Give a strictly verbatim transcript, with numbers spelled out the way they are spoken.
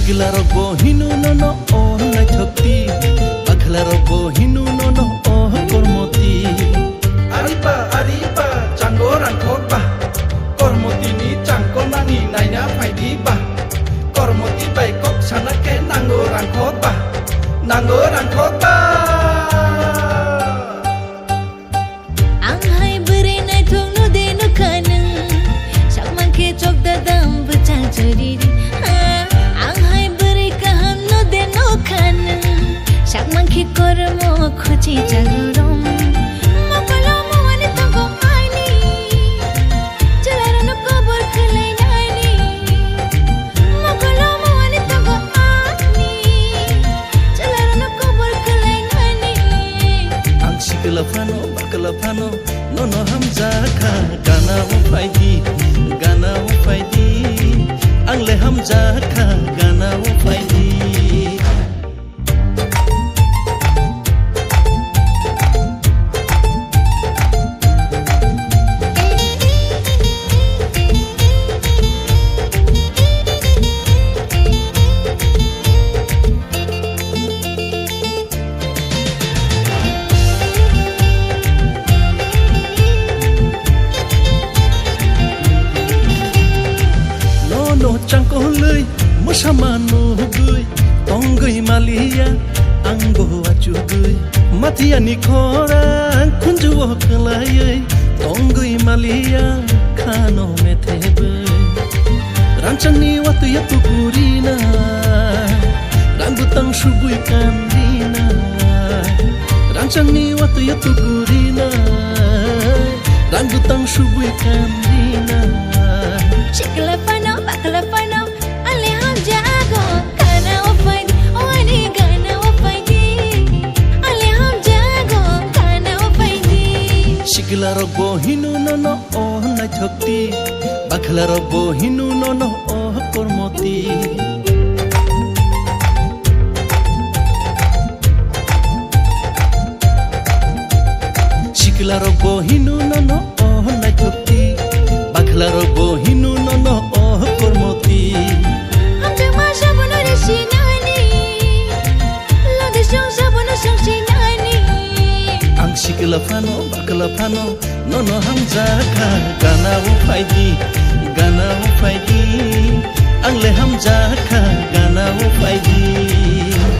Sikla rok bo hino nono o naithok ti, bakla rok bo hino nono o kormo ti. Ariba, ariba, chango rangkhok ba, kormo ti ni changko nani naina phaidi ba, kormo ti bai kok sana khe nango rangkhok ba, nango rangkhok ba. Ang hai bwrwi naithok no de nukha nwng, sak mankhe chok dadam bwchang chori ri. Ah, ang hai bwrwi kaham no de nukha nwng, sak mankhe kormo khuchi jagorom. Mokolo mowani tongo ani, chwlarano kobor khwlai nani. Mokolo mowani tongo ani, chwlarano kobor khwlai nani. Ang sikla phano, bakla phano, nono hamjakha, gana o phaidi, gana o phaidi. Ang le hamjakha, gana o phaidi. Nono changkolwi mwsama nugwi tongwi maliya, ang bo achugwi mathiani khorang khunjuo kwlaiwi tongwi maliya, khano methebwi. Rangchakni watwi ya tukurina, rang bwtang subwi kanrina. Rangchakni watwi ya tukurina, rang bwtang subwi kanrina. Sikla phano, bakla phano, ale hamjago, gana o phaidi, o ani gana o phaidi. Ale hamjago, gana o phaidi. Sikla rok bo hino nono o naithok ti, bakla rok bo hino nono o kormo ti. Sikla rok bo hino nono o naithok ti, bakla rok bo hino nono o kormo ti. Hamjakma sabono risi nani, lodi song sabono song si nani. Ang sikla phano, bakla phano, nono hamjakha, gana o phaidi, gana o phaidi. Ang le hamjakha, gana o phaidi.